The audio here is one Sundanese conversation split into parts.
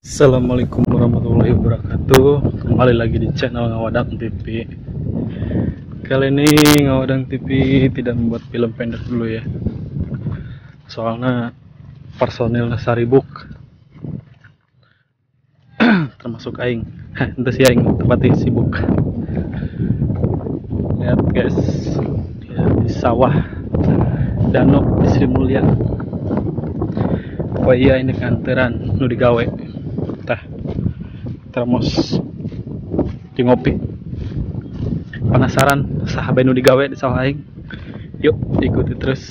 Assalamualaikum warahmatullahi wabarakatuh. Kembali lagi di channel Ngawadang TV. Kali ini Ngawadang TV tidak membuat film pendek dulu ya, soalnya personilnya saribuk, termasuk aing. Ente si aing tempatnya sibuk. Lihat guys ya, di sawah danau di Sri Mulia. Oh iya, ini kanteran nu digawe. Tah, termos di ngopi. Penasaran saha bae nu digawe di sawah aing? Yuk ikuti terus.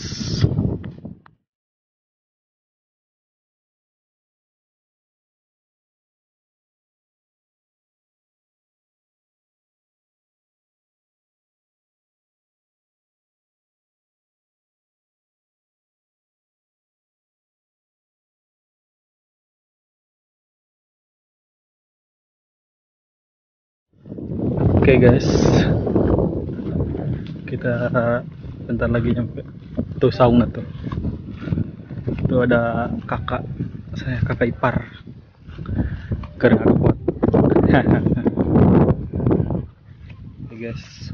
Oke guys, kita bentar lagi nyampe tuh sauna tuh. Itu ada kakak saya, kakak ipar. Keur ngarepot. Oke guys.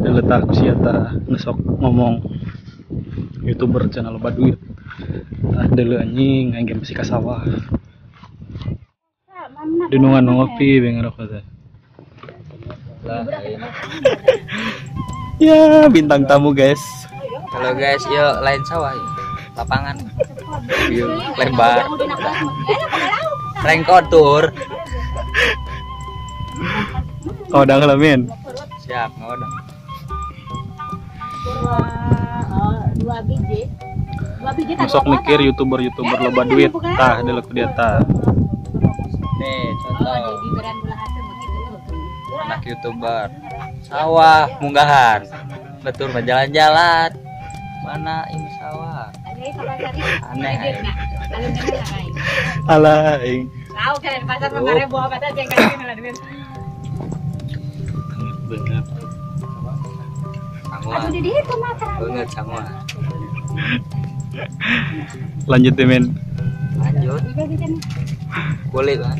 Letak siata nesok ngomong YouTuber channel loba duit. Tah deuleu anjing aing ge masih ka sawah. Dunungan ngopi beng ngerokok teh. Ya, bintang tamu guys. Halo guys, yuk lain sawah yuk. Lapangan. Yuk, lebar. Rengkot tur. Kodang lamin. Siap, ngodang. Dua biji. Dua biji. Masuk mikir YouTuber-YouTuber loba duit. Tah, deuleu ku dia tah. Nih contoh anak YouTuber sawah munggahan betul jalan-jalan mana ini sawah aneh alah aing banget banget sama. Lanjut deh men, lanjut boleh kan.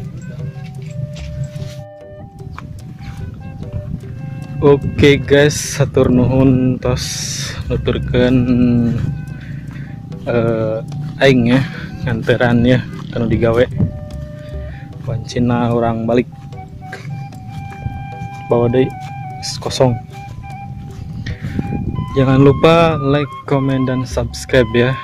Oke guys, hatur nuhun tos nuturkeun aing ya nganteran ya kanu digawe. Wancina orang balik bawa deui kosong. Jangan lupa like, komen, dan subscribe ya.